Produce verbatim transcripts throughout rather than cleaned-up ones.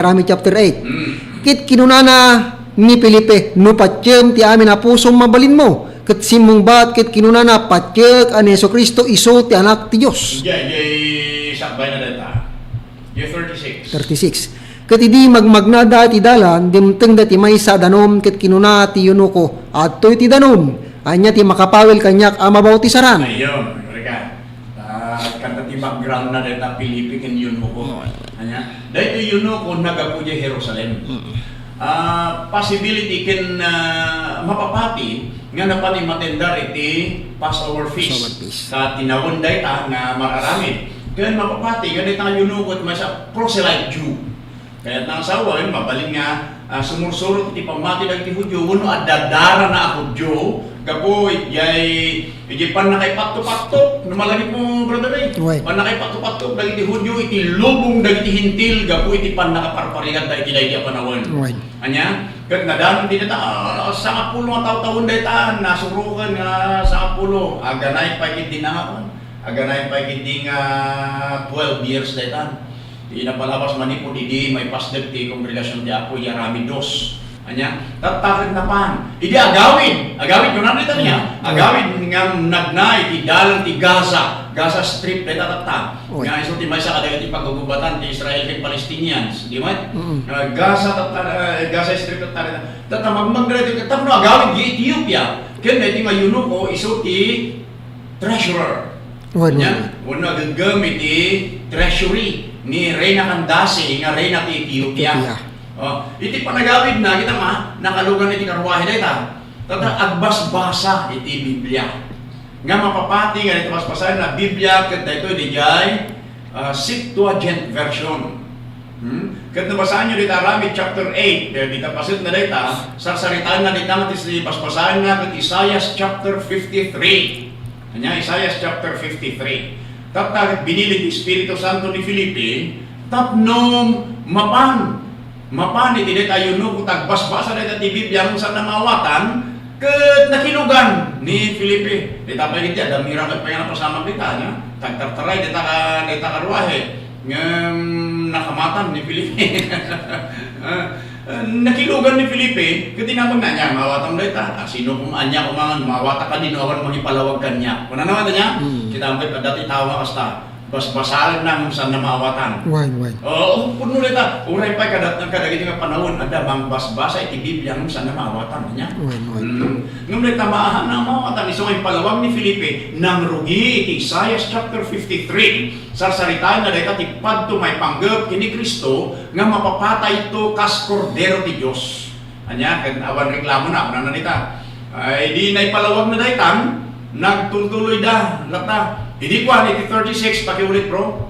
Aramid chapter eight. Mm. Ket kinunana ni Felipe, "No patiem ti amin a pusom, mabalinmo." Ket simmungbat, ket kinunana, "Patiek a ni Jesu-Cristo isu ti Anak ti Dios." Idiay, idiay sakbayna dayta. Idiay thirty-six. Thirty-six. Ket idi magmagnada iti dalan, dimtengda ti maysa a danum, ket kinuna ti eunuko, "Adtoy ti danum. Ania ti makapawil kaniak a mabautisaran?" Ayun, korek ka. Ah, kanta ti background na dayta Felipe ken eunuko. Oo. Ania? Daytoy eunuko naggapu idiay Jerusalem. Mm. Ah, possibility ken, ah, mapapati nga napan imatendar iti Passover feast. Passover feast. Ta tinawen dayta nga mararamid. Ken mapapati nga dayta nga eunuko maysa proselyte Jew. Kayatna nga sawen, mabalin nga, ah, sumursurot iti pammati dagiti Judio, wenno adda darana a Judio, gapu idiay, idiay pannakaipatupatop, no malagipmo, Brother Ray. Uy. Pannakaipatupatop dagiti Judio iti lubong dagiti Hentil, gapu iti pannakaparparigat dagiti daydi a panawen. Uy. Ania? Ket nadamag dayta, ah, sangapulo nga taw-tawen dayta, nasuroken nga sangapulo, aganay pay ket di nangawan, aganay pay ket di nga twelve years dayta. Ti napalabas manipud idi maipasdek ti kongregasion ti Apo, idiay aramid dos. Ania? Tatta ket napan. Idi agawid, agawid, kunana dayta nia? Mm. Agawid nga nagna iti dalan ti Gaza, Gaza Strip dayta tatta. Oy. Nga isu ti maysa kadagiti paggugubbatan ti Israel ken Palestinians, di met? Mm. Ah, Gaza tatta, ah, Gaza Strip tatta. Tatta, magmagna dayta tapno agawid idiay Ethiopia. Ken dayta nga eunuko, isu ti treasurer. Wen, wen. Ania? Wenno ageggem iti treasury ni Reyna Candace nga reyna ti Ethiopia. Ethiopia. Oh, iti panagawidna, kita ma, nakalugan iti karruahe dayta. Tatta, agbasbasa iti Biblia. Nga mapapati nga dayta basbasaenna a Biblia ket daytoy idiay, ah, Septuagint version. Hmm? Ket no basaanyo dita Aramid chapter eight, eh, dita paset na dayta, sarsaritaenna dita nga ti basbasaenna ket Isaias chapter fifty-three. Ania, Isaias chapter fifty-three. Tatta ket binili ti Espiritu Santo ni Felipe tapno mapan, mapan iti dayta a eunuko ta agbasbasa dayta ti Biblia ngem saan a maawatan, ket nakilugan ni Felipe. Dita pay iti adda miracle pay nga napasamak dita, ania? Tagtartaray dayta ka, dayta karruahe. Ngem nakamatan ni Felipe. Ah, nakilugan ni Felipe, ket dinamagna, "Ania, maawatam dayta? Ah, sino koma, ania koma nga maawatak a dino awan mangipalawag kaniak?" Kunana met ania? Hmm. Kita met, adda ti tao nga kasta, basbasaenna ngem saan a maawatan. Wen, wen. Oo, pudno dayta. Uray pay kadat-, kadagiti nga panawen, adda mangbasbasa iti Biblia ngem saan a maawatan, ania? Wen, wen. Hmm. Ngem dayta, saan a maawatan, isu nga impalawag ni Felipe, nangrugi iti Isaias chapter fifty-three. Sarsaritaenna dayta ti padto maipanggep ken ni Cristo nga mapapatayto kas Kordero ti Dios. Ania, ket awan reklamona, kunana dita. Ay, idi naipalawagna daytan, nagtultuloyda latta. Idi kuan iti thirty-six, pakiulit, bro.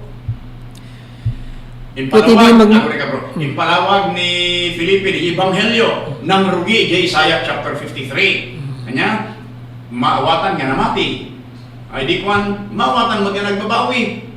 Ket idi Impalawag, mag- agurika, bro. Hmm. Impalawag ni Felipe ti ebanghelio, nangrugi idiay Isaiah chapter fifty-three. Hmm. Ania, maawatan nga namati. Ay, di kuan, maawatan met nga nagbabawi.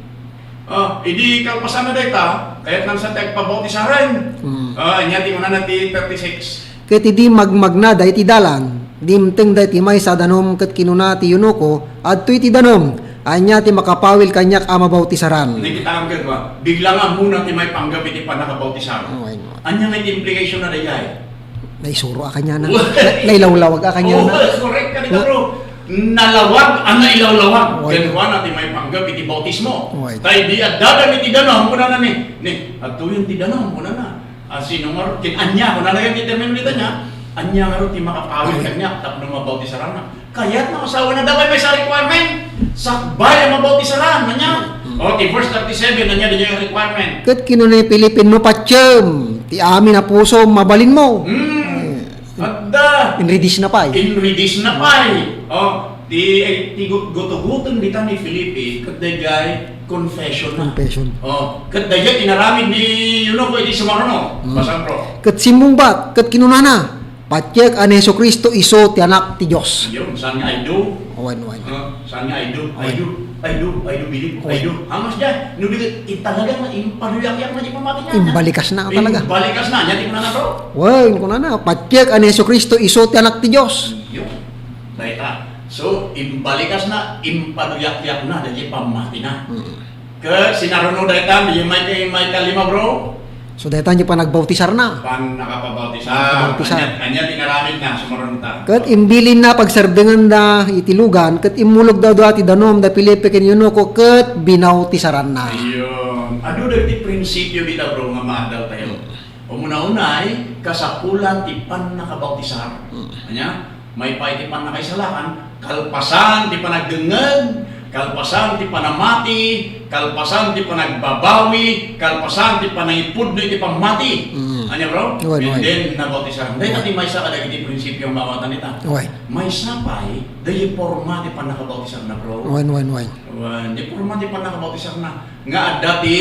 Ah, idi kalpasanna dayta, kayatna sa ti agpabautisaren. Hmm. Ah, ania ti kunana ti thirty-six. Ket idi magmagna daydi dalan, dimteng daydi maysa a danum ket kinuna ti eunuko, "Adtoy ti danum, ania ti makapawil kaniak a mabautisaran?" Nakita ang gagwa, bigla nga ammona ti maipanggep iti pannakabautisar. Okay. Ania nga iti implication na dayay? Naisuro a kaniana. What? Na-, nailawlawag a kaniana. Oh, correct ka dito, bro. Nalawag a nailawlawag. Oy. Ken kuana ti maipanggep iti bautismo. Oy. Ta idi addada iti danum, kunana ni, ni, "Adtoyen ti danum," kunana. "Ah, sino ngarud? Ken ania?" Kunana ken ti termino dita nia, "Ania ngarud ti makapawil kaniak tapno mabautisarannak?" Kayat na asawa na dapat may sa requirement. Sakbay ang mabautisaran, ania? Mm. O, ti verse thirty-seven, ania, di niya requirement. Ket kinuna ni Felipe, "No patiem ti amin a pusom, mabalinmo." Mm. Adda. Inridis na pay. Inridis na pay. O, ti, ti gu-, gutuguton dita ni Felipe, ket dayjay confession na. Confession. O, ket dayjay inaramid ni eunuko iti sumaruno. Mm. Basa, bro. Ket simmungbat, ket kinunana, "Patiek a ni Jesu-Cristo isu ti Anak ti Dios." Yun, saan nga I do? Wen, wen. Ah, saan nga I do? I Wen. do, I do, I do believe, I Wen. do. Hamas dyan, no di, talaga nga, impaduyak-yak na di pamati niya. Imbalikas na talaga. Imbalikas na, niya, di ko na na to. Wen, kunana, "Patiek a ni Jesu-Cristo isu ti Anak ti Dios." Yun. Dayta. So, imbalikas na, impaduyak-yak na, di pamati na. Mm. Ket sinaruno dayta, di may, may kalima, bro. So, dayta ti panagbautisarna. Pannakapabautisar. Pannakabautisar. Ania, ania ti inaramidna, sumaruno ta. Ket imbilinna pagsardenganda iti lugan, ket immulogda daw ti danum da Felipe ken Eunuco, ket binautisaranna. Ayun. Adu dagiti prinsipio dita, bro, nga maadal tayo. Umuna-unay, kasapulan ti pannakabautisar. Ania? Maipaay ti pannakaisalakan, kalpasan ti panagdengngeg, kalpasan ti panamati, kalpasan ti panagbabawi, kalpasan ti pangipudno iti pammati. Mm. Ania, bro? Wen, And wen. then, nabautisar. Dayta ti maysa kadagiti prinsipio nga maawatan ita. Wen. Maysa pay, daydi porma ti pannakabautisarna, bro. Wen, wen, wen. Wen, di porma ti pannakabautisarna. Nga adda ti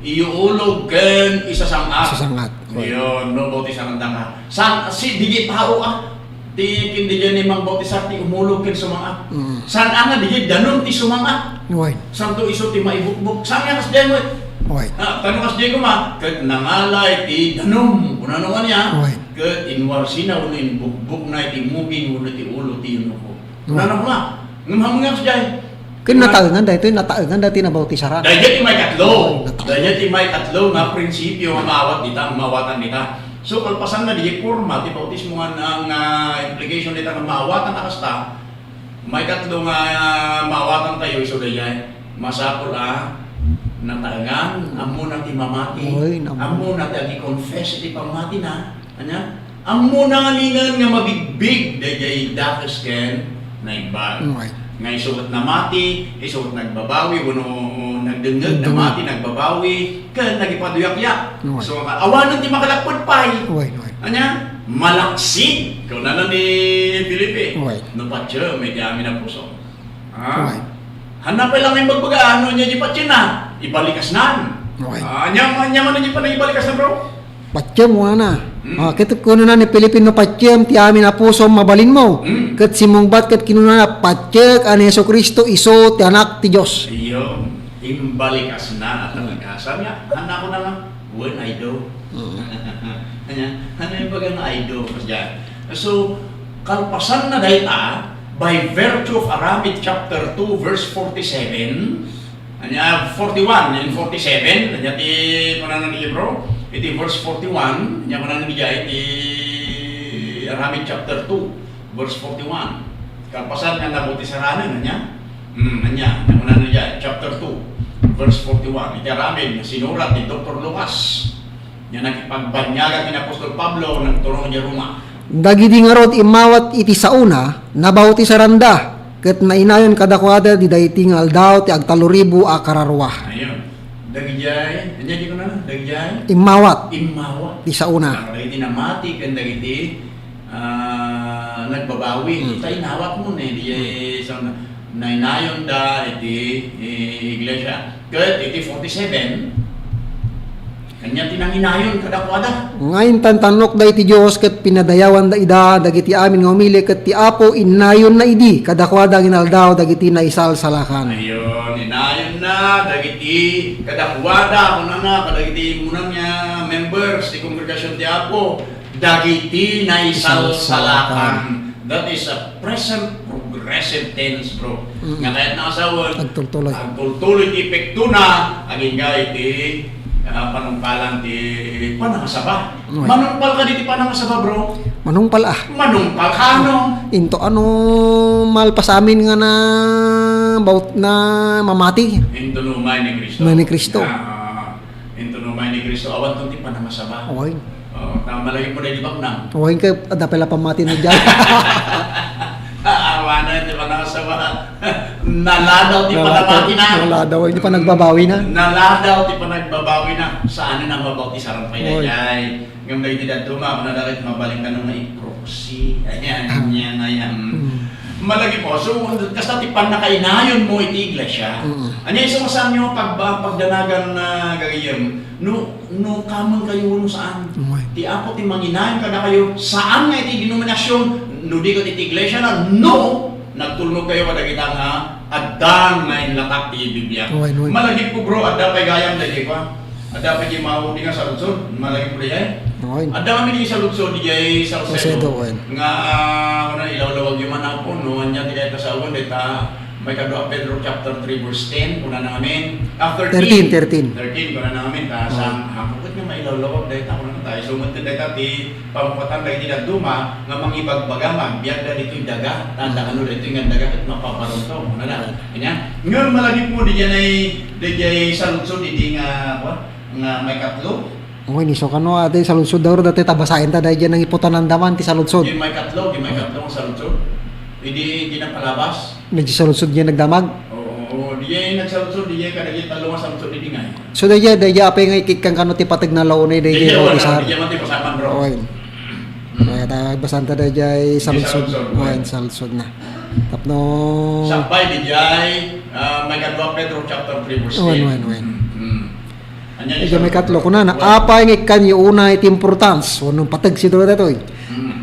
iuulog ken isasang-at. Isasang-at. Wen. Ayun, no, bautisaranda ka. San, si, dagiti tao, ah, ti kindidian ni mangbautisar ti umulog ken sumang-at. Mm. Saan a nga di danum ti sumang-at? Wen. Santo isu ti maibukbok. Saan nga kasdiay met? Wen. Ah, kano kasdiay koma? Ket nangalay ti danum. Kunana ania? Wen. Ket inwarsina wenno inbukbokna iti muging wenno iti ulo ti eunuko. Wen. Kunana koma? Ngem ammom nga kasdiay? Ken nataengan daytoy, nataengan daytoy nabautisaran. Daydiay ti maikatlo. Nataengan. Daydiay ti maikatlo nga prinsipio nga maawat dita, nga maawatan dita. So, kalpasanna, di porma ti bautismo nga, nga implication dita nga maawatan a kasta, maikatlo nga, ah, maawatan tayo, isu daydiay, masapul a nataengan, ammona ti mamati, Oy, nam- ammona ti agi-confess iti pammatina. Ania? Ammona ngaminen nga mabigbig daydiay dakes ken naimbag. Oy. Nga isu ket namati, isu ket nagbabawi, wenno nagdengngeg, Nagdengngeg. namati, nagbabawi, ken nagipaduyak-yak. Oy. So, awanen ti makalakpet pay. Oy, oy. Ania? Malaksid, kunana ni Felipe. Oy. No patiem iti amin a puso. Ah. Oy. Hanna pay lang imbagbaga, no ania di patienna? Ibalikasnan. Oy. Ah, ania, ania man di panagibalikasnan, bro? Patiem, kunana. Mm. Ah, ket kunana ni Felipe, no patiem ti amin a pusom, mabalinmo. Mm. Ket simmungbat ket kinunana, patiek a ni Jesu-Cristo isu ti Anak ti Dios. Iyo, imbalikasna a talaga. Sabi nga, hanna ko na nga, "When I do." Mm. Ania, hanna imbagana, "I do." Kasdiay. So, kalpasanna dayta, by virtue of Aramid chapter two, verse forty-seven, ania, forty-one and forty-seven, ania ti kunana ni Hebrew? Iti verse forty-one, ania kunana ni Jai, iti Aramid chapter two, verse forty-one. Kalpasan nga nabautisaranen, ania? Hmm, ania, ania kunana ni Jai, chapter two, verse forty-one. Iti Aramid, sinurat ni Doktor Lucas. Nga nakipagbanyagan ken ni apostol Pablo, nagturong idiay Roma. Dagidi ngarud immawat iti saona, nabautisaranda, ket nainayon kadakuada di daydi nga aldaw ti agtallo ribu a kararua. Ayun. Dagidiay, ania di kunana? Dagidiay? Immawat. Immawat. Ti saona. Ah, dagiti namati ken dagiti, ah, nagbabawi. Hmm. Ita inawatmo ne, di, hmm, sa, nainayonda iti, eh, iglesia. Ket iti forty-seven, ania ti nanginayon kadakuada? Nga intantannokda iti Dios ket pinadayawanda ida dagiti amin nga umili, ket ti Apo innayonna idi kadakuada nga inaldaw dagiti naisalsalakan. Ayun, inayonna dagiti kadakuada, kunana, kadagiti immunan nga members ti kongregasyon ti Apo. Dagiti naisalsalakan. That is a present progressive tense, bro. Mm. Nga kayatna a sawen, agtultuloy. Agtultuloy ti epektona, agingga iti, ah, panungpalan ti panangasaba. Mm. Manungpal kadi ti panangasaba, bro? Manungpal, ah. Manungpal ka, ano? Into ano, malpas amin nga na, baut na mamati. Into no umay ni Cristo. Umay ni Cristo. Ah, into no umay ni Cristo, awan ton ti panangasaba. Oy. Oh, tama lagi mo na di baknang. Oy, kay adda pay la pammatina diay. Awanen ti panangasaba. Naladaw ti panamati na. Naladaw, hindi pa nagbabawi na. Naladaw ti panagbabawi na. Saan na mabautisaran pa, oy, diay? Ngem dagiti dadduma, kunada ket mabalin kano nga i-proxy. Ayan, ah, yan, ayan. Mm. Malagi po. So, kasta ti pannakainayon mo iti iglesia. Mm. Ania isu nga saanyo pagba-, pagdanagan na gagayem? No, no kamen kayo no saan. Uy. Ti Apo ti manginayon kadakayo, saan nga iti denominasion, no di ket iti iglesia na, no nagtulnog kayo kadagita nga adda nga inlatak ti Biblia. Uy, uy. Malagip ko, bro, adda pay gayam daydi kua. Adda pay di maudi nga saludsod. Malagip ko dayay. Uy. Adda kami di saludsod, diay Salcedo. Salcedo, uy. Nga, ah, ano, ilawlawag yung manapon, no? Anya ti kayat kasawan, dayta, Maikadua Pedro chapter three verse ten, kunana ngamin, ah, thirteen. Thirteen, thirteen. Thirteen, kunana ngamin, ta, oh, saan, haanko ket nga mailawlawag dayta, kunana ta, isu met ket dayta ti pamupatan dagiti dadduma nga mangibagbaga nga agbiagda ditoy daga, ta, ta, ano daytoy nga daga ket mapaparunto, kunana. Ania? Ngem malagipmo, didiay, didiay saludsod idi nga, kua, nga maikatlo. Wen, isu kano, adi, saludsod daw, dati ta basaen ta, daydiay nangiputananda man ti saludsod. Di maikatlo, di maikatlo nga saludsod. Idi, idi napalabas. Medyo saludsod diay nagdamag. Oo, oo, diay nagsaludsod, diay kadagiti tallo nga saludsod idi ngay. So, daydiay, daydiay, apay nga ikkan kano ti pateg na launay, daydiay, diay, wala, bautisar. Diay, mati, pasaman, bro. Wen. Mm. Kaya ta, basanta daydiay, diay saludsod. Saludsod, wen, wen, saludsod na. Tapno. Sakbay, diay, ah, maikadua Pedro chapter three, verse ten. Wen, wen, wen. Mm. Ania ti maikatlo, kunana, apay nga ikkanyo unay ti importance, wenno pateg sido daytoy. Mm.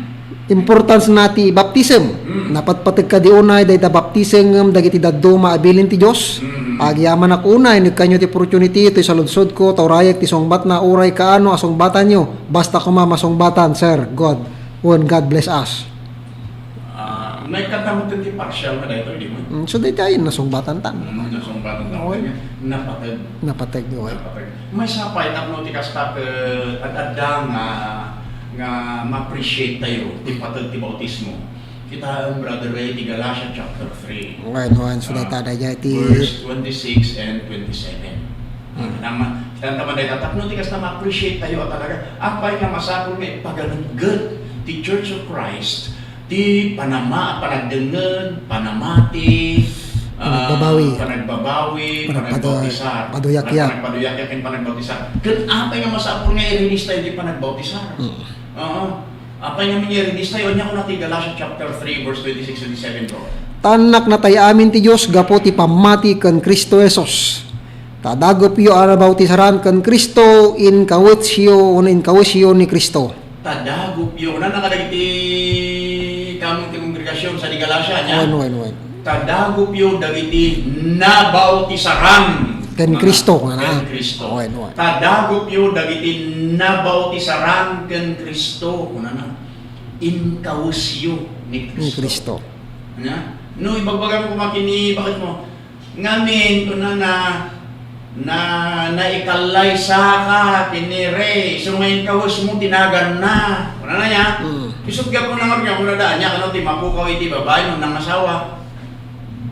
Importance na ti baptism. Mm. Napatpateg kadi unay dayta baptism ngem dagiti dadduma a bilin ti Dios. Mm. Agyamanak unay no ikkanyo ti opportunity toy saludsodko, ta urayek ti sungbatna, uray kaano a sungbatanyo. Basta koma masungbatan, sir, God, wen God bless us. Ah, naikanta mo ti partial nga daytoy, di mo? Mm, so, daytoy, nasungbatan ta. Mm, nasungbatan ta. Oo. Napateg. Napateg, oo. Napateg. Maysa pay tapno ti kasta ket ad-adda nga, nga ma-appreciate tayo ti pateg ti bautismo. Kitaem, Brother Ray, ti Galatia chapter three. Wen, wen, so, ah, dayta, dayta, ti verse twenty-six and twenty-seven. Hmm. Tama, tama, dayta, tapno ti kasta ma-appreciate tayo a talaga. Apay nga masapul nga ipaganetget ti Church of Christ ti panama-, panagdengngeg, panamati, ah, panagbabawi, panagbabawi, panagpadu-, panagbautisa, paduyakyak. Panagpaduyakyak ken panagbautisa. Ken apay nga masapul nga i-release tayo ti panagbautisa? Mm. Oo. Apay nga mangirigis tayo, ania kuna ti Galatia chapter three, verse twenty-six, twenty-seven, bro? Ta annaknatay amin ti Dios gapu ti pammati ken Cristo Jesus. Ta dagupyo a nabautisaran ken Cristo, inkawesyo, wenno inkawesyo ni Cristo. Ta dagupyo, kunana kadagiti kaammo ti kongregasion sadi Galatia, ania? Wen, wen, wen. Ta dagupyo dagiti nabautisaran. Ken Cristo, kunana. Ken Cristo. Wen, wen. Ta dagupyo dagiti nabautisaran ken Cristo, kunana. Inkawesyo ni Cristo. Ni Cristo. Ania? No, ibagbagam koma ken ni, bakit mo? Ngamin, kunana, na, naikallaysaka ken ni Ray, isu nga inkawesmo ti naganna. Kunana nia? Mm. Isut' gapu na nga, kunada, ania kano ti mapukaw iti babai no nangasawa?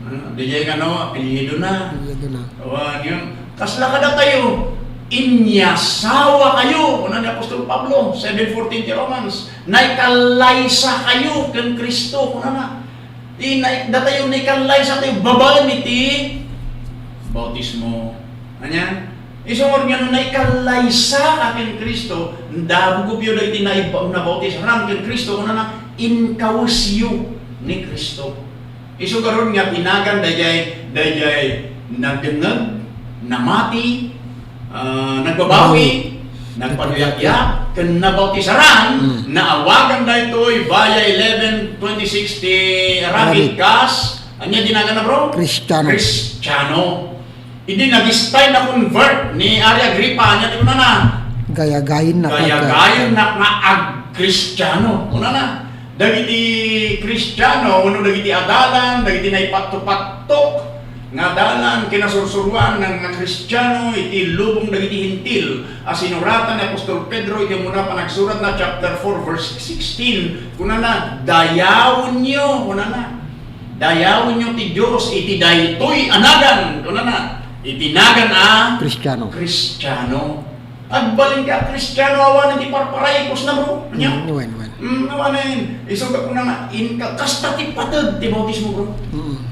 Ano, diay kano, apelyidona. Apelyidona. Awan, yun. Kasla kadatayo, inyasawa kayo, kuna ni Apostol Pablo, seven fourteen ti Romans. Naikallaysakayo ken Cristo, kunana. Ti nai-, datayo naikallaysatayo babaen iti bautismo. Ania? Isu nga no naikallaysaka ken Cristo, dagupyo dagiti naiba-, nabautisaran ken Cristo, kunana, inkawesyo ni Cristo. Isu garud nga ti nagan daydiay, daydiay nagdengngeg, namati, ah, nagbabawi, nagpaduyakyak, ken nabautisaran, mm, naawagan daytoy via eleven twenty-six ti Arabic. Arabic. Kas, ania ti naganna, bro? Kristiano. Kristiano. Idi nagistay na convert ni Ari Agripa, ania ti kunana? Gayagayennak nga, gayagayennak nga agkristiano. Kunana, dagiti Kristiano, wenno dagiti adalan, dagiti naipatto-pattok nga adalan, kinasursuroan nga Kristiano iti lubong dagiti Hentil a sinuratan ni Apostol Pedro iti umuna panagsuratna, chapter four, verse sixteen, kunana, dayawenyo, kunana, dayawenyo ti Dios iti daytoy a nagan, kunana, iti nagan a Kristiano. Kristiano. Agbalin ka a Kristiano, awanen ti parparaiposna, bro. Ania? Mm, wen, wen. Mm, awanen. Isu nga kuna nga, inka-, kasta ti pateg ti bautismo, bro. Mm.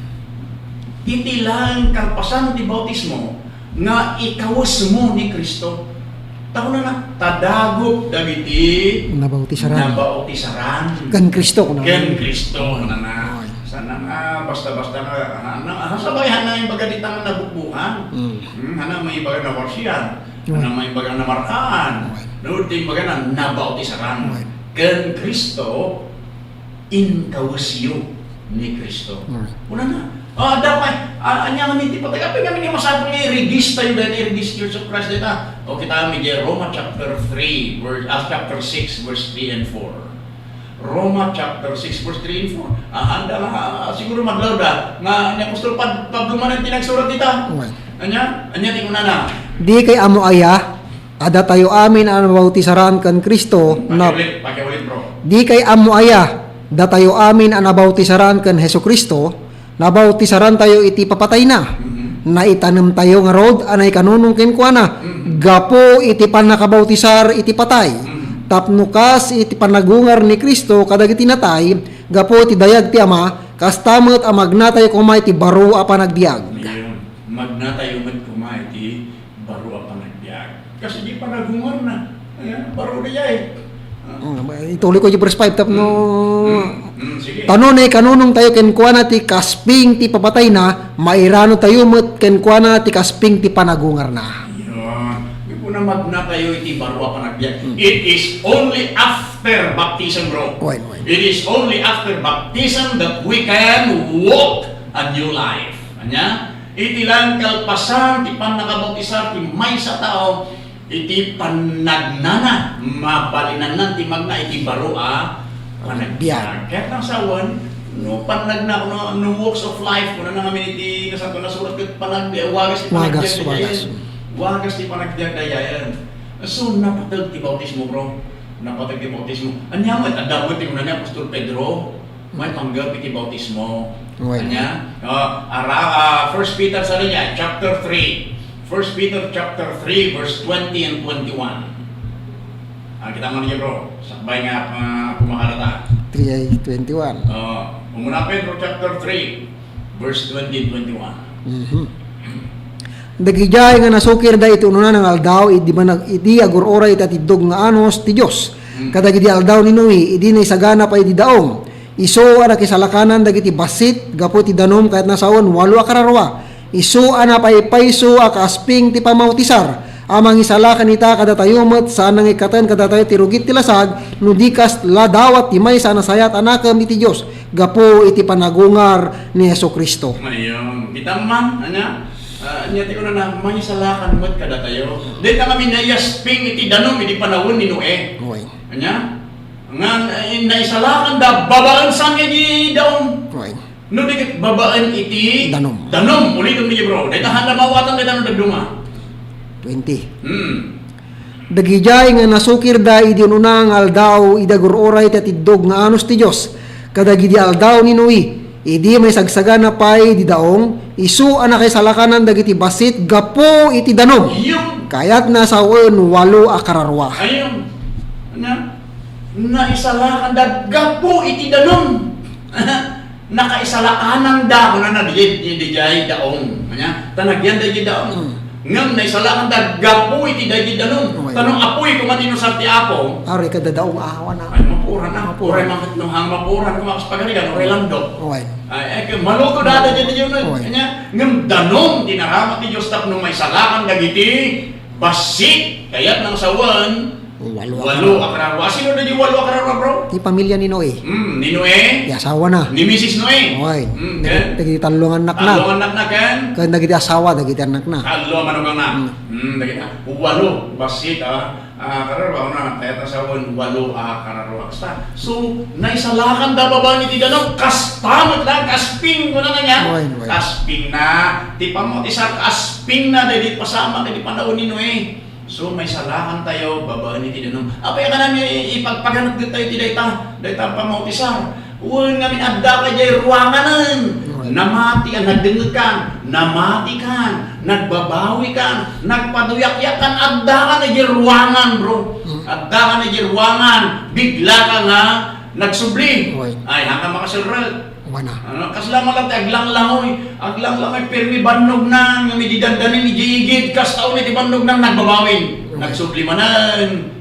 Iti laeng kalpasan ti bautismo, nga ikawesmo ni Cristo. Ta kunana, ta dagup dagiti nabautisaran. Nabautisaran. Ken Cristo, kunana. Ken Cristo, kunana. Oy. Saan nga basta-basta nga, ah, na, ah, sabay, haanna imbaga dita nga nabukbukan. Mm. Hmm, haanna imbaga nawarsian. Oy. Haanna imbaga namarkaan. Oy. No, ti imbaga na, nabautisaran. Oy. Ken Cristo, inkawesyo ni Cristo. Amen. Kunana, ah, adda pay, ah, ania ngamin ti pateg, apay ngamin nga masapul nga i-register tayo dayta, i-register Church of Christ dayta? O, kitaem iti Roma chapter three, verse, ah, chapter six, verse three and four. Roma chapter six, verse three and four. Ah, anda nga, ah, siguro madlawda nga ni Apostol Pab-, Pablo manen ti nagsurat dita. Wen. Ania? Ania ti kunana? Di kay ammo aya, a datayo amin a nabautisaran ken Cristo, na- Pakiulit, pakiulit, bro. Di kay ammo aya, datayo amin a nabautisaran ken Jesu-Cristo, nabautisarantayo iti papatayna. Mhm. Naitanemtayo ngarud a naikanunong kenkuana, mhm, gapu iti pannakabautisar iti patay. Mhm. Tapno kas iti panagungar ni Cristo kadagiti natay, gapu iti dayag ti Ama, kasta met a magnatayo koma iti baro a panagbiag. Ayun. Magnatayo met koma iti baro a panagbiag. Kas idi panagungarna. Ayan, baro diay. Ah. Mm, ituloy ko di verse five, tapno, mm, mm, mm, sige. Tapno naikanunongtayo kenkuana ti kasping ti papatayna, mairanotayo met kenkuana ti kasping ti panagungarna. Ayun. Di po na magnatayo iti baro a panagbiag. Mm. It is only after baptism, bro. Wen, wen. It is only after baptism that we can walk a new life. Ania? Iti laeng kalpasan ti pannakabautisar ti maysa a tao, iti pannagnana, mabalinanna ti magna iti baro a panagbiag. Biag. Ket nasawen, no pannagna, no, no walks of life, kunana ngamin iti Nasanto a Surat, ket panagbiag, wagas ti panagbiag. Wagas, wagas. Wagas ti panagbiag dayaen. So, napateg ti bautismo, bro. Napateg ti bautismo. Ania met, adda met ti kunana ni Apostol Pedro. Maipanggep iti bautismo. Wen. Ania? Ah, ara, ah, First Peter sa ania, chapter three. First Peter chapter three, verse twenty and twenty-one. Ah, kita mo niya, bro. Sakbay nga, ah, pumakalata. Three ay twenty-one. Ah, umuna Pedro chapter three, verse twenty and twenty-one. Mhm. Dagidiay nga nasukirda iti ununana nga aldaw, idi manag-, idi agur-uray iti atiddog nga anus ti Dios. Hmm. Kadagidi aldaw ni Noe, idi naisagana pay idi daong. Isu a nakisalakanan dagiti bassit gapu iti danum kayatna sawen walo a kararua. Isu a napaypayso a kaasping ti pamautisar a mangisalakan ita kadatayo met saan nga ikkaten kadatayo ti rugit ti lasag no di kasla dawat ti maysa a nasayaat a nakem iti Dios gapu iti panagungar ni Jesu-Cristo. Ayun. Kita man, ania? Ah, ania ti kunana, mangisalakan met kadatayo. Dayta ngamin naiasping iti danum idi panawen ni Noe. Oy. Ania? Nga, eh, naisalakanda babaen saan nga idi daong. Right. No di ket babaen iti danum. Danum. Ulitem, bro. Dayta, handa maawatan dayta no dadduma. Twenty. Hmm. Dagidiay nga nasukirda idi ununa nga aldaw, idi agur-uray ti atiddog nga anus ti Dios, kadagidi aldaw ni Noe, idi maisagsagana pay di daong, isu a nakaisalakanan dagiti bassit gapu iti danum. Ayun. Kayatna sawen walo a kararua. Ayun. Na, naisalakanda gapu iti danum. Nakaisalakananda, kunana, di, di, di, di, daong. Ania? Ta nagyan da iti daong. Hmm. Ngem naisalakanda gapu iti dagiti danum. Oy. Ta no apuy koma ti inusar ti Apo. Aray, kadadaong awan na. Ay, mapuran na. Mapuran. Uray maket no hang mapuran, koma kas pagarigan, uray landok. Oy. Ay, ay, maluto da, da, da, da, da, Oy. Ania? Ngem danum ti narama ti Dios tapno maisalakan dagiti bassit. Kayatna sawen, Walo a walo a kararua. Kararua. Sino da di walo a kararua, bro? Ti pamilya ni Noe. Hmm, ni Noe. Ti asawana. Ni Misis Noe. Oy. Hmm, dagiti, ken? Dagiti tallo nga annakna. Tallo nga annakna, ken? Ken dagiti asawa, dagiti annakna. Tallo a manugang na. Hmm. Hmm, dagiti, ah, walo. Bassit, ah, ah, kararua, una, kayatna sawen walo a kararua. Kasta. So, naisalakanda babaen iti danum, kasta met laeng, kasping, kunana ania? Oy, oy. Kaspingna. Ti pamautisar, kaspingna, dagiti pasamak, dagiti panawen ni Noe. So, maisalakantayo babaen iti danum. Apay a kanami ipagpaganetget tayo iti dayta, dayta pamautisar? Wen ngamin, addaka idiay ruanganen. Right. Namati a nagdengngegkan, namatikan, nagbabawikan, nagpaduyakyakan, addaka idiay ruangan, bro. Mm. Addaka idiay ruangan, biglaka nga nagsubli. Right. Ay, hangka makaserrek. Wana. Ano, kasla man lang ti aglanglangoy. Aglanglangoy, pirmi bannognan, nga idi dandanin, idi igid, kasta unay ti bannognan, nagbabawin. Right. Nagsubli manen.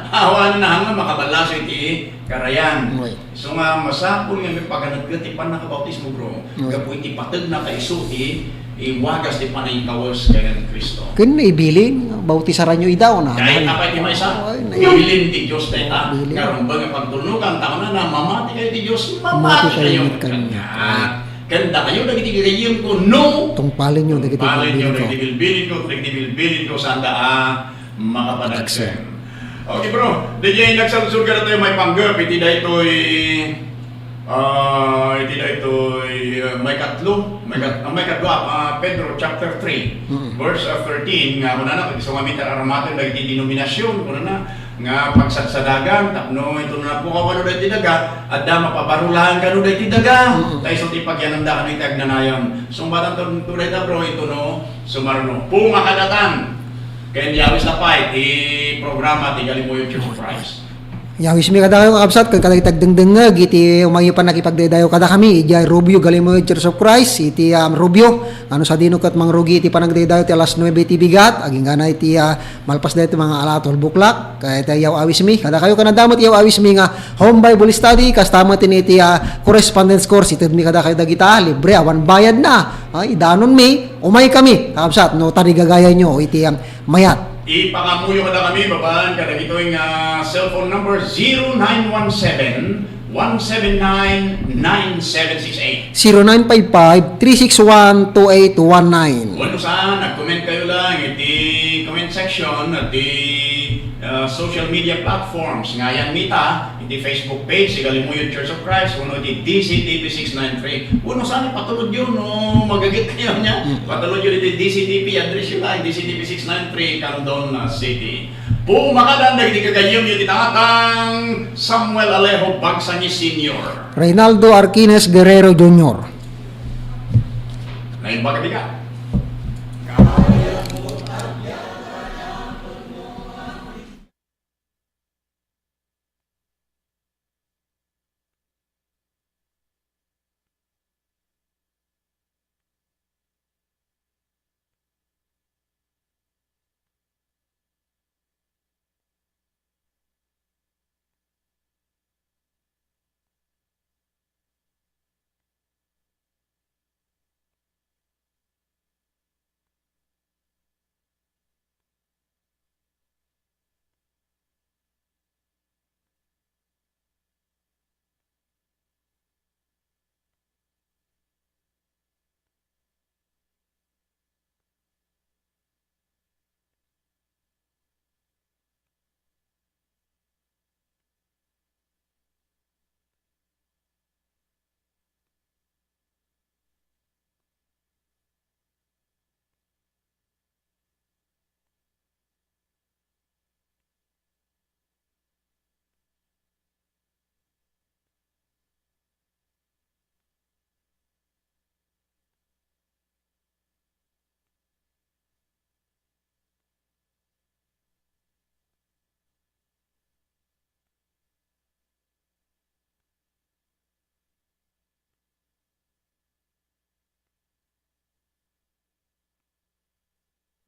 Awan na, hanggang makabalaso iti karayan. Right. So nga, masapul nga maipaganetget ti pannakabautismo, bro. Right. Gapu iti pategna ta isu ti iwagas ti panangikawes ken Cristo. Ken naibilin, bautisaranyo ida, o na. Dahil apay ti maysa? Ay, nai- Bilin ti Dios dayta. Bilin. Karumba nga pagtulnukan, ta kunana, mamati kayo ti Dios, mamati kayo met kaniak. Ken dakayo dagiti gagayyemko, no? Tungpalenyo dagiti bilbilinko. Tungpalenyo dagiti bilbilinko, dagiti bilbilinko, sanda a makapadagsen. Padagsen. Okay, bro. Di jay nagsaludsod kadatayo maipanggep iti daytoy, ah, iti daytoy, ah, maikatlo, maikat-, ah, maikadua, ah, Pedro chapter three, Mm. verse, ah, thirteen, nga kunana, isu nga amin ti ar-aramaten dagiti denominasion, kunana, nga pagsadsadagan, tapno intono napukaw kano dagiti daga, adda mapabarulaen kano dagiti daga, Mm. ta isu ti pagyananda kano iti agnanayon. Sungbatanto dayta, bro, intono sumarno. Pumakadatan. Ken yawis la pay ti programa ti Galimuyo Church of Christ. Yawismi kadakayo, kakabsat, ken kadagiti agdengdengngeg iti umayo pannakipagdaydayaw kadakami, idiay Rubio Galimuyo Church of Christ, iti, um, Rubio, ngano sadino ket mangrugi iti panagdaydayaw ti alas nuebe iti bigat, agingga na iti, ah, malpas daytoy mga ala twelve o'clock, ket yaw-awismi, kadakayo ken adda met yaw-awismi nga home Bible study, kasta met iti, ah, correspondence course, itedmi kadakayo dagita, libre, awan bayad na, ay, idanonmi, umaykami, kakabsat, no, tarigagayanyo iti, um, mayat. Ipangamuyo kadakami babaen kadagitoy nga cellphone number, zero nine one seven, one seven nine, nine seven six eight. Zero nine five five, three six one, two eight one nine. Wenno saan, nag-comment kayo lang iti comment section at the, uh, social media platforms. Ngayan mita, iti Facebook page ti Galimuyo Church of Christ, wenno iti D C T V six nine three. Wenno saan, ipatulodyo no magagit kayo niya. Mm. Patulodyo iti D C T V, address yun lang, D C T V six nine three, Candon, uh, City. Pumakadatan dagiti gagayyem iti tatang Samuel Alejo Bagsangi Senior. Reynaldo Arquines Guerrero Junior. Naimbag ka.